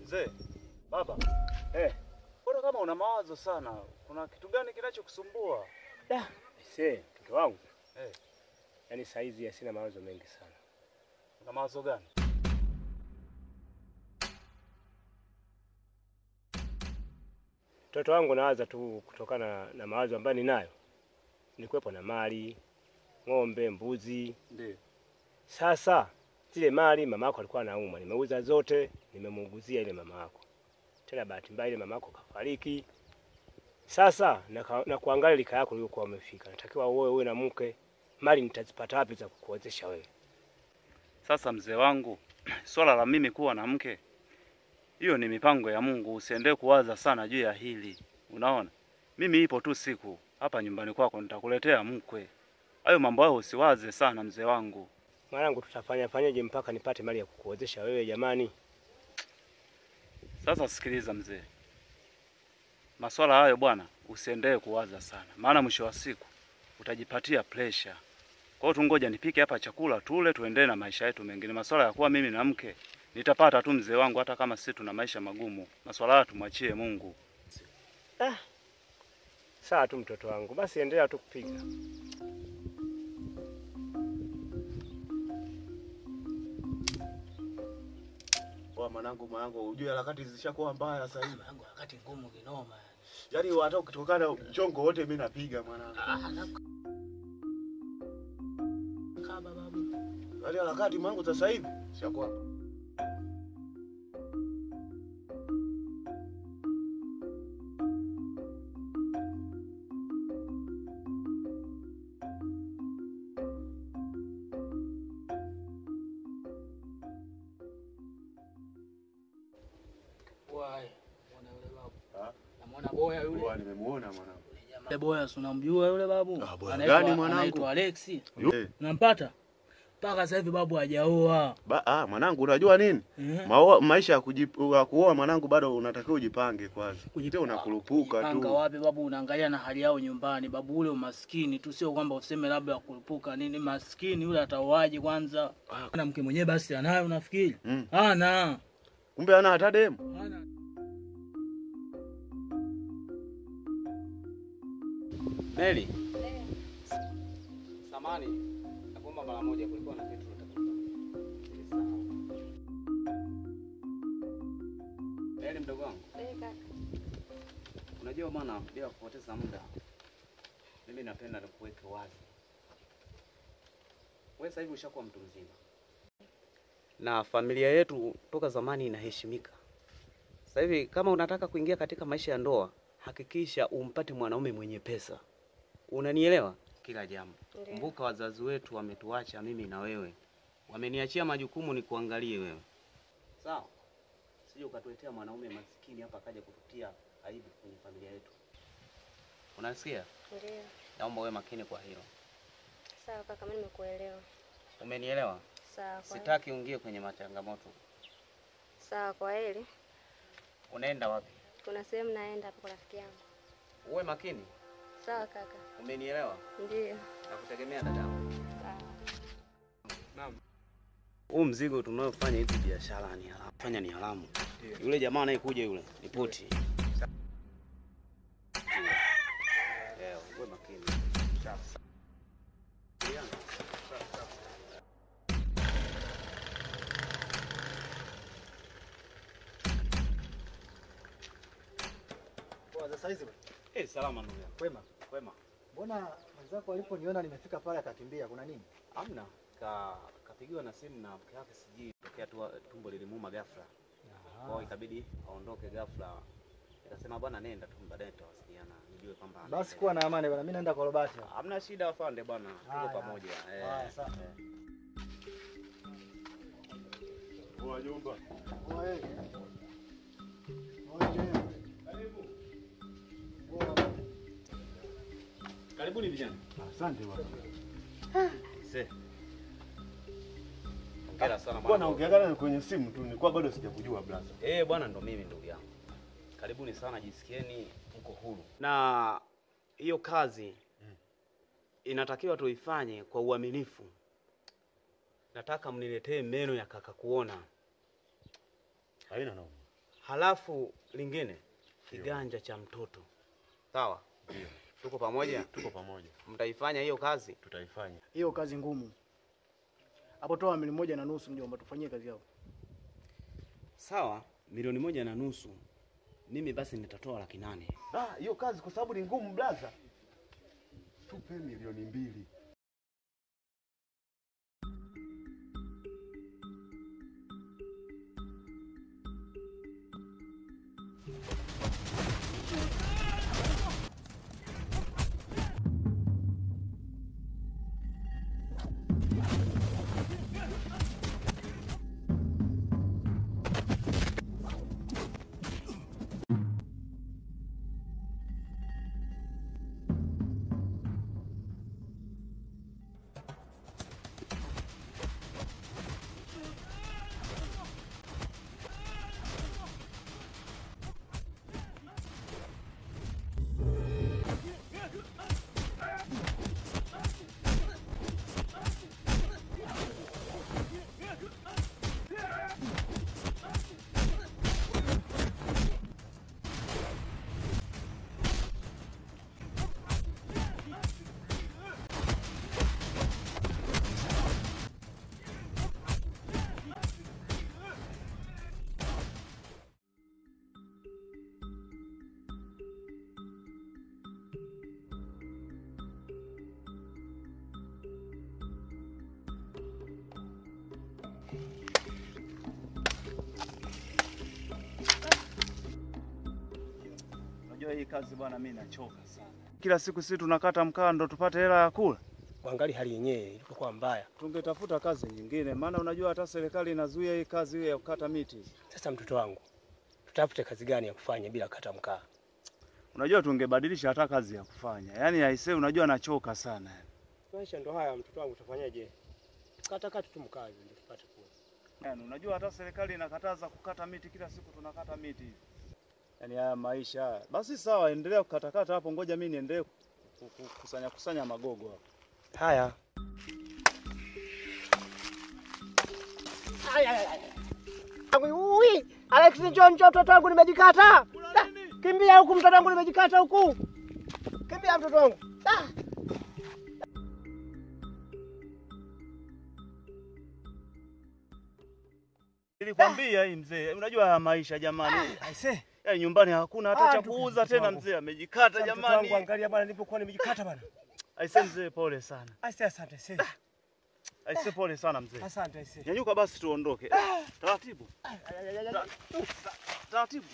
Mzee, baba. Mbona kama una mawazo sana? Kuna kitu gani kinachokusumbua? Da, see, mtoto wangu. Yaani saizi sina mawazo mengi sana. Una mawazo gani? Mtoto wangu nawaza tu kutokana na mawazo ambayo ninayo. Nilikuwepo na mali, ng'ombe, mbuzi. Ndiyo. Sasa zile mali mama yako alikuwa anauma, nimeuza zote, nimemuuguzia ile mama yako. Tena bahati mbaya ile mama yako kafariki. Sasa na kuangalia lika yako iliyokuwa umefika. Natakiwa uoe uwe na mke. Mali nitazipata wapi za kukuwezesha wewe? Sasa mzee wangu, swala la mimi kuwa na mke hiyo ni mipango ya Mungu, usiendelee kuwaza sana juu ya hili. Unaona? Mimi ipo tu siku hapa nyumbani kwako nitakuletea mkwe. Hayo mambo hayo usiwaze sana mzee wangu. Mwanangu, tutafanya fanyaje mpaka nipate mali ya kukuwezesha wewe jamani? Sasa sikiliza mzee. Maswala hayo bwana usiendelee kuwaza sana. Maana mwisho wa siku utajipatia pressure. Kwa hiyo tungoja nipike hapa chakula tule tuendelee na maisha yetu mengine. Maswala ya kuwa mimi na mke nitapata tu mzee wangu, hata kama sisi tuna maisha magumu. Maswala haya tumwachie Mungu. Sawa tu mtoto wangu. Basi endelea tu kupika. Kwa mwanangu unajua harakati zishakuwa mbaya sasa hivi. Mwanangu harakati ngumu kinoma. Yaani hata ukitokana mchongo wote mimi napiga mwanangu. Kaba babu. Yaani harakati mwanangu sasa hivi zishakuwa. Nimemuona mwanangu. Boya si unamjua yule babu? Anaitwa Alex. Unampata? Mpaka sasa hivi babu hajaoa. Mwanangu unajua nini? Maisha ya kuoa mwanangu bado unatakiwa ujipange kwanza. Sio unakurupuka tu. Panga wapi babu, unaangalia na hali yao nyumbani. Babu ule umaskini tu, sio kwamba useme labda kurupuka nini, maskini yule ataoaje kwanza? Na mke mwenyewe basi anayo unafikiri? Ana. Kumbe ana hata demu. Ana. Meli. Samani, nakuomba mara moja, kulikuwa na kitu nataka. Meli mdogo wangu. Kaka. Unajua bwana, bila kupoteza muda, mimi napenda nikuweke wazi. Wewe sasa hivi ushakuwa mtu mzima. Na familia yetu toka zamani inaheshimika. Sasa hivi kama unataka kuingia katika maisha ya ndoa, hakikisha umpate mwanaume mwenye pesa. Unanielewa? Kila jambo. Kumbuka wazazi wetu wametuacha mimi na wewe. Wameniachia majukumu ni kuangalie wewe. Sawa? Sije ukatuletea mwanaume maskini hapa akaja kututia aibu kwenye familia yetu. Unasikia? Ndio. Naomba uwe makini kwa hilo. Sawa kaka, mimi nimekuelewa. Umenielewa? Sawa. Sitaki uingie kwenye machangamoto. Sawa, kwa heri. Unaenda wapi? Kuna sehemu naenda hapo kwa rafiki yangu. Uwe makini. Sawa kaka. Umenielewa? Ndio. Nakutegemea dadangu. Sawa. Naam. Huu mzigo tunaofanya hizi biashara ni haramu. Fanya ni haramu. Yule jamaa anayekuja yule ni poti. Uwe makini. Sawa. Sasa hizi bwana. Salama ndugu yangu. Kwema. Kwema. Mbona mwenzako aliponiona nimefika pale akakimbia, kuna nini? Hamna. Kapigiwa na simu na mke wake, sijui tokea tu tumbo lilimuuma ghafla. Kwa hiyo ikabidi aondoke ghafla. Nikasema bwana nenda tu baadaye tutawasiliana. Nijue kwamba basi kuwa na amani bwana, mimi naenda kwa Robert. Hamna shida afande bwana. Tuko pamoja. Sawa. Poa jomba. Poa yeye. Poa jomba. Karibu. Karibuni vijana. Asante bwana. Hongera sana mwanangu. Bwana ongeagana kwenye simu tu, nilikuwa bado sijakujua brother. Bwana ndo mimi ndugu yangu. Karibuni sana, jisikieni mko huru. Na hiyo kazi inatakiwa tuifanye kwa uaminifu. Nataka mniletee meno ya kaka kuona. Haina noma. Halafu lingine kiganja cha mtoto. Sawa? Ndio. Tuko pamoja? Tuko pamoja. Mtaifanya hiyo kazi? Tutaifanya. Hiyo kazi ngumu. Hapo toa 1.5 milioni mjomba, tufanyie kazi yao. Sawa, 1.5 milioni. Mimi basi nitatoa 800,000. Ah, hiyo kazi kwa sababu ni ngumu blaza. Tupe 2 milioni. Unajua hii kazi bwana, mimi nachoka sana. Kila siku sisi tunakata mkaa ndo tupate hela ya kula. Kuangalia hali yenyewe ilikuwa mbaya. Tungetafuta kazi nyingine, maana unajua hata serikali inazuia hii kazi hiyo ya kukata miti. Sasa mtoto wangu, tutafute kazi gani ya kufanya bila kukata mkaa? Unajua tungebadilisha hata kazi ya kufanya. Yaani aisee, unajua nachoka sana. Maisha ndo haya mtoto wangu, utafanyaje? Kata kata tu mkaa hivi ndio tupate kula. Yaani unajua hata serikali inakataza kukata miti, kila siku tunakata miti. Yaani haya maisha. Basi sawa, endelea kukatakata hapo, ngoja mimi niendelee kukusanya kusanya magogo hapo. Haya. Ui, Alex njoo njoo, mtoto wangu nimejikata. Kimbia huku mtoto wangu nimejikata huku. Kimbia mtoto wangu. Nilikwambia hii mzee, unajua haya maisha jamani. Aisee. Yaani nyumbani hakuna hata cha kuuza tena mzee, amejikata jamani. Mtoto wangu angalia bwana nilipokuwa nimejikata bwana. Aisee mzee pole sana. Aisee asante aisee. Aisee pole sana mzee. Asante aisee. Nyanyuka basi tuondoke. Taratibu. Taratibu.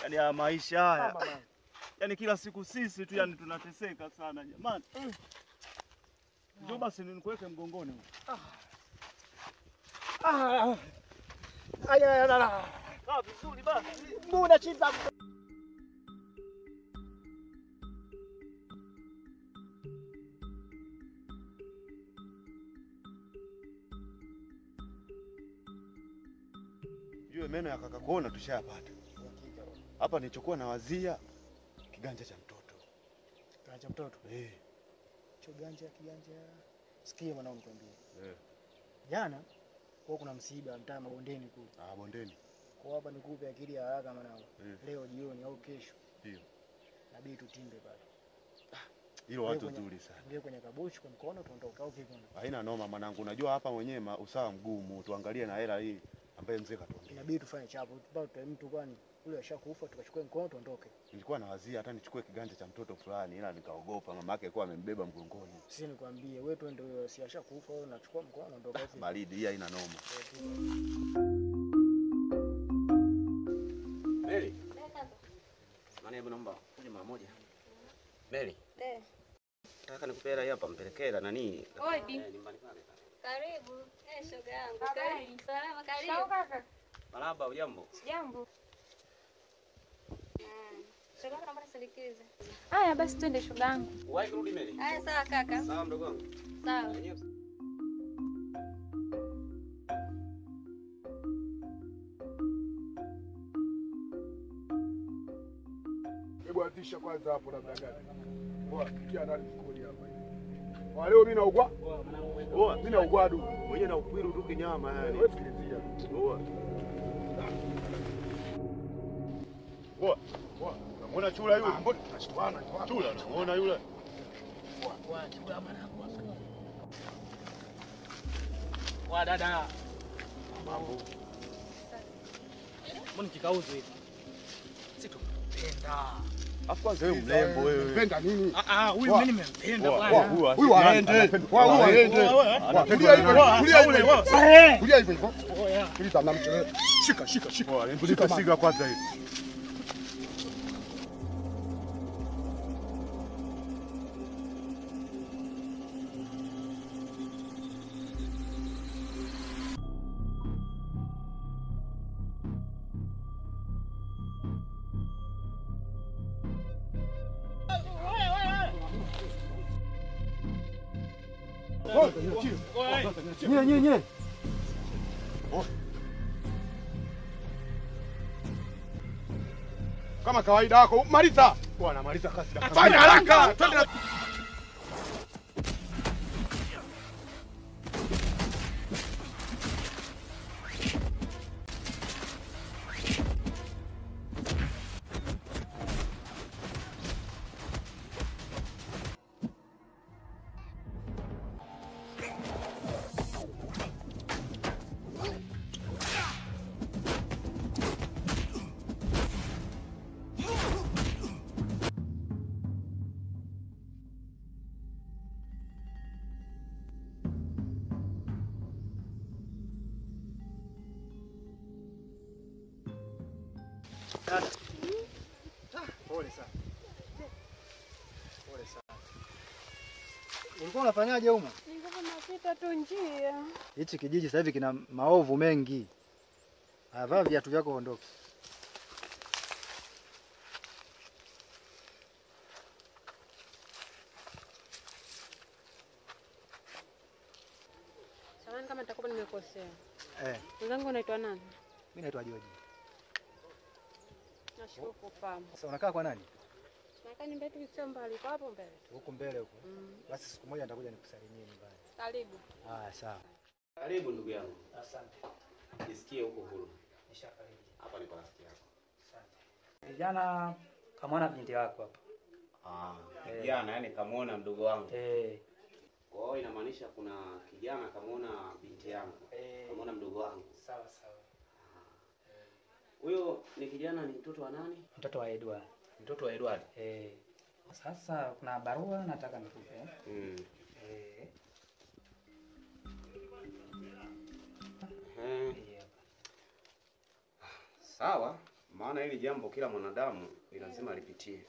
Yaani haya maisha haya. Yaani kila siku sisi tu yani tunateseka sana jamani. Njoo basi nikuweke mgongoni huko. Kaa vizuri basi. Mbona chimba. Jue meno ya kaka kuona tushayapata. Hapa nilichokuwa nawazia kiganja cha mtoto. Kiganja cha mtoto? Eh. Cho ganja kiganja. Sikia mwanangu nikwambie. Eh. Jana kwa kuna msiba mtaa Mabondeni kule. Ah, Bondeni. Kwa hapa nikupe akili ya haraka mwanangu. Leo jioni au kesho. Ndio. Inabidi tutimbe pale. Hilo wazo zuri sana. Ndio kwenye kabushi kwa mkono tuondoke au vipi? Haina noma mwanangu, unajua hapa mwenyewe usawa mgumu, tuangalie na hela hii ambaye mzee katuambia. Inabidi tufanye chapo, tupate mtu kwani ule ashakufa tukachukue mkono tuondoke. Nilikuwa nawazia hata nichukue kiganja cha mtoto fulani ila nikaogopa mama yake alikuwa amembeba mgongoni. Sisi nikwambie wewe tu ndio si ashakufa wewe unachukua mkono unaondoka. Baridi hii haina noma. Meli. Maana hebu naomba uje mara moja. Meli. Eh. Nataka nikupe hela hapa mpelekee hela nani? Odi. Karibu. Shoga yangu. Karibu. Salama karibu. Sawa kaka. Marhaba, ujambo? Jambo. Shoga yangu naomba nisindikize. Haya basi twende shoga yangu. Uwahi kurudi Meli. Haya sawa kaka. Sawa mdogo wangu. Sawa. Hebu atisha kwanza hapo namna gani? Poa, kia nani mkodi hapa hivi. Wa leo mimi naugua. Poa, mimi naugua du. Mwenyewe na ukwiru tu kinyama yani. Wewe sikilizia. Poa. Unamuona chula yule? Mbona tunashtuana? Chula unamuona yule? Wa chula mwanangu. Wa dada. Mambo. Mbona kikauzo hivi? Sitopenda. Afu kwanza wewe mlembo wewe. Mpenda nini? Huyu mimi nimempenda bwana. Huyu aende. Huyu aende. Kulia hivyo, kulia hivyo. Kulia hivyo hivyo. Kulia na mchele. Shika shika shika. Shika shika kwanza hivi. Nye nye. Kama kawaida yako, maliza. Bwana maliza kasi. Fanya haraka. Twende. Pole sana. Pole sana. Ulikuwa unafanyaje huko? Nilikuwa napita tu njia. Hichi kijiji sasa hivi kina maovu mengi. Vaa viatu vyako ondoke. Samahani kama nitakuwa nimekosea. Mwenzangu unaitwa nani? Mimi naitwa George. Nashukuru kufahamu. Sasa unakaa kwa nani? Nakaa nyumba yetu sio mbali, kwa hapo mbele. Huko mbele huko. Basi siku moja nitakuja nikusalimie nyumbani. Karibu. Sawa. Karibu ndugu yangu. Asante. Jisikie huko huru. Nishafariji. Hapa ni kwa rafiki yako. Asante. Vijana kamwona binti wako hapa. Kijana yani kamuona mdogo wangu. Kwa hiyo inamaanisha kuna kijana kamuona binti yangu. Kamuona mdogo wangu. Sawa sawa. Huyo ni kijana, ni mtoto wa nani? Mtoto wa Edward. Mtoto wa Edward. Sasa kuna barua nataka nikupe. Sawa, maana hili jambo kila mwanadamu ni lazima alipitie.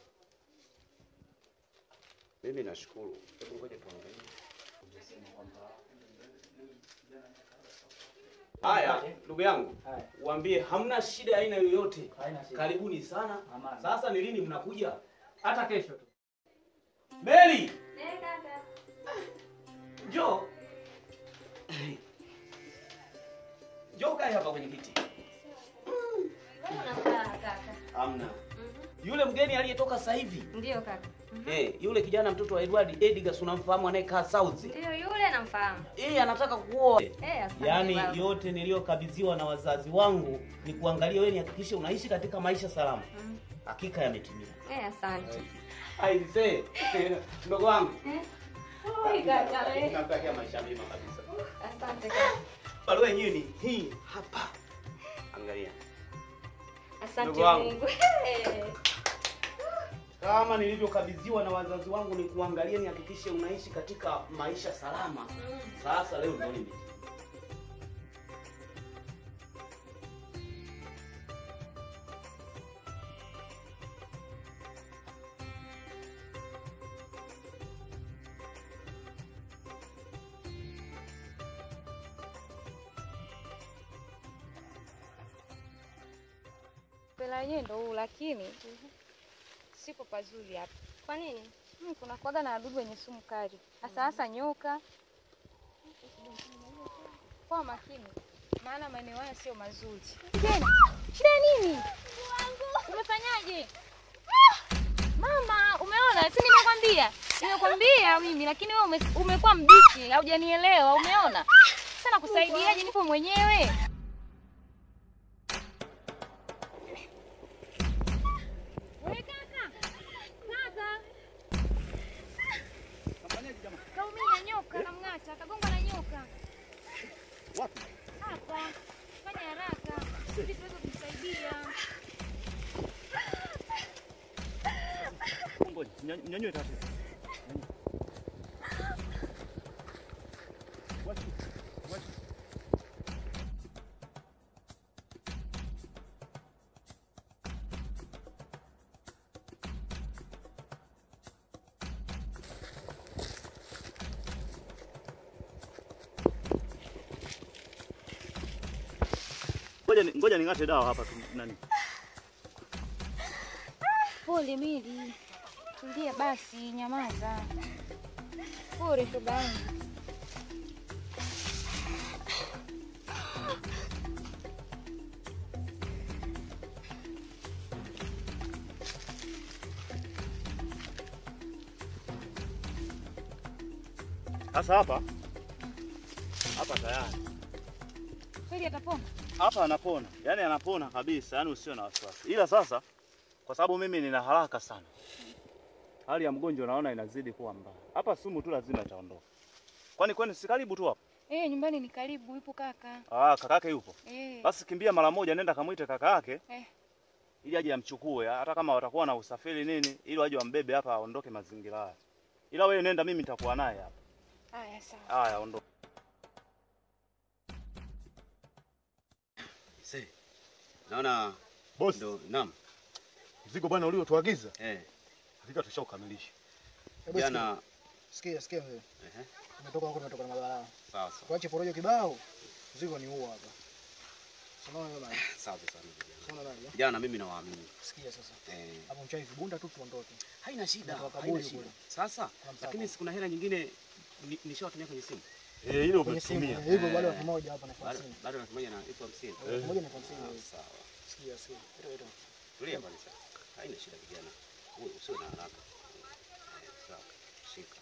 Mimi nashukuru. Hebu ngoja tuangalie. Haya, ndugu yangu, uambie hamna shida aina yoyote. Karibuni sana. Amani. Sasa ni lini mnakuja? Hata kesho tu. Mary! Kaka. Njoo. Njoo kae hapa kwenye kiti. Mbona unakaa kaka? Hamna. Yule mgeni aliyetoka sasa hivi. Ndio kaka. Yule kijana mtoto wa Edward Edgar unamfahamu anayekaa South? Ndio yule namfahamu. Anataka kuoa. Asante. Yaani yote niliyokabidhiwa na wazazi wangu ni kuangalia wewe nihakikishe unaishi katika maisha salama. Hakika yametimia. Asante. Aisee, ndogo wangu. Oi kaka. Nakutakia maisha mema kabisa. Asante kaka. Barua yenyewe ni hii hapa. Angalia. Asante Mungu. Kama nilivyokabidhiwa na wazazi wangu ni kuangalia nihakikishe unaishi katika maisha salama. Sasa leo ndio nime. Pela yenyewe ndio huu, lakini sipo pazuri hapa. Kwa nini? Kuna kuaga na wadudu wenye sumu kali. Hasa hasa nyoka. Kwa makini, maana maeneo haya sio mazuri. Tena, shida nini? Umefanyaje? Mama, umeona? Si nimekwambia. Nimekwambia mimi, lakini wewe umekuwa mbishi, haujanielewa, umeona? Sasa nakusaidiaje nipo mwenyewe? Mnyanyue taratibu. Ngoja ning'ate dawa hapa tu nani. Pole Meli. Tulia basi, nyamaza. Pole shoga yangu. Sasa hapa tayari. Kweli atapona? Hapa anapona. Yaani anapona kabisa, yaani usio na wasiwasi. Ila sasa kwa sababu mimi nina haraka sana. Hali ya mgonjwa naona inazidi kuwa mbaya. Hapa sumu tu lazima itaondoka. Kwani si karibu tu hapa? Nyumbani ni karibu, yupo kaka. Ah, kakake yupo. Basi kimbia mara moja nenda kamuite kaka yake. Ili aje amchukue, hata kama watakuwa na usafiri nini, ili aje wambebe hapa aondoke mazingira haya. Ila wewe nenda, mimi nitakuwa naye hapa. Haya sawa. Haya ondoka. Sasa naona boss. Ndo naam. Mzigo bwana uliotuagiza? Hakika tushaukamilisha. Jana sikia mzee. Tumetoka huko, tumetoka na mabalaa. Sawa sawa. Tuache porojo kibao. Mzigo ni huo hapa. Unaona bwana? Sawa sana vijana. Vijana mimi nawaamini. Sikia sasa. Hapo mchai vibunda tu tuondoke. Haina shida. Haina shida. Sasa lakini kuna hela nyingine nishawatumia kwenye simu. Ile umetumia. Hivyo bado 1000 hapa na 50. Bado 1000 na ipo 50. 1000 na 50. Sawa. Sikia. Ito. Tulia bwana sasa. Haina shida vijana. Wewe usiwe na haraka. Sawa. Shika.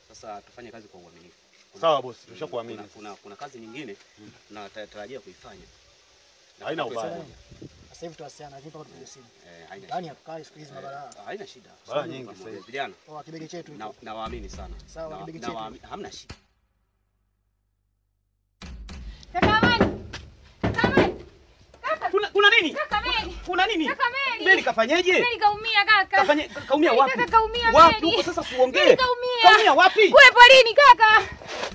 Sasa tufanye kazi kwa uaminifu. Sawa boss, tushakuamini. Kuna kazi nyingine na tarajia kuifanya. Haina ubaya. Sasa hivi tuwasiliana lakini mpaka tupige simu. Haina. Yaani hatukai siku hizi mabalaa. Haina shida. Balaa nyingi sasa hivi. Vijana. Oh, kibegi chetu hicho. Nawaamini sana. Sawa, kibegi chetu. Hamna shida. Kaka Amani. Kaka Amani. Kaka. Kuna nini? Kaka Meli. Kuna nini? Kaka Meli. Meli kafanyeje? Meli kaumia kaka. Kaumia wapi? Kaka kaumia Meli. Wapi huko sasa tuongee? Meli kaumia. Kaumia wapi? Kule porini kaka.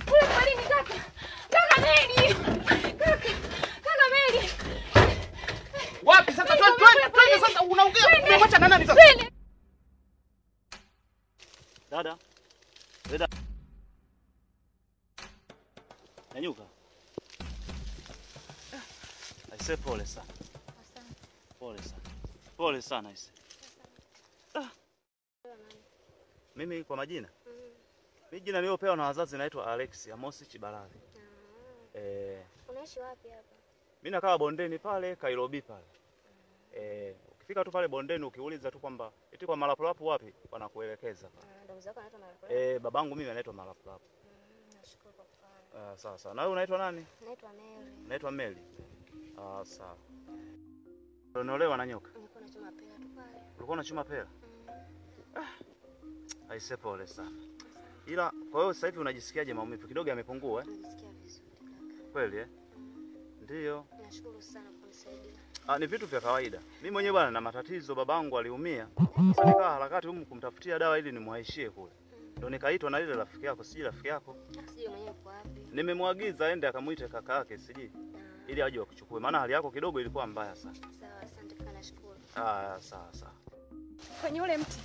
Kule porini kaka. Kaka Meli. Kaka. Kaka Meli. Wapi sasa twende sasa unaongea umemwacha na nani sasa? Dada. Dada. Nyanyuka. Aise pole sana. Pole sana. Pole sana aise. Mimi kwa majina? Mimi jina niliyopewa na wazazi naitwa Alex Amosi Chibalale. Unaishi wapi hapa? Mimi nakaa bondeni pale Kairobi pale. Ukifika tu pale bondeni ukiuliza tu kwamba eti kwa Malapulapu wapi wanakuelekeza pale. Ndugu zako anaitwa Malapulapu? Babangu mimi anaitwa Malapulapu. Nashukuru kwa kufahamu. Sawa sawa. Na wewe unaitwa nani? Naitwa Mary. Naitwa Mary. Sawa. Unaolewa na nyoka? Nilikuwa nachuma pela tu pale. Ulikuwa unachuma pela? Aise pole sana. Ila kwa hiyo sasa hivi unajisikiaje maumivu? Kidogo yamepungua eh? Najisikia vizuri kaka. Kweli eh? Ndiyo. Nashukuru sana kwa kunisaidia. Ni vitu vya kawaida. Mimi mwenyewe bwana na matatizo, babangu aliumia. Sasa nikaa harakati humu kumtafutia dawa ili nimwaishie kule. Ndio nikaitwa na ile rafiki yako, siji rafiki yako. Sijui mwenyewe yuko wapi. Nimemwagiza aende akamuite kaka yake siji ili aje akuchukue maana hali yako kidogo ilikuwa mbaya sana. Sawa, asante kaka, nashukuru. Sawa sawa. Kwenye ule mti.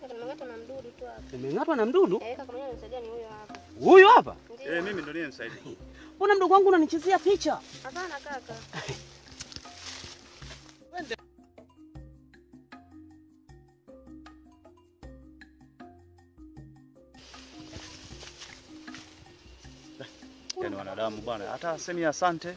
Nimeng'atwa na mdudu tu hapa. Nimeng'atwa na mdudu? Kaka mwenyewe ananisaidia ni huyo hapa. Huyo hapa? Mimi ndo niliyemsaidia. Mbona mdogo wangu unanichezea picha? Hapana kaka. Wende. Yaani wanadamu bwana, hata asemi asante.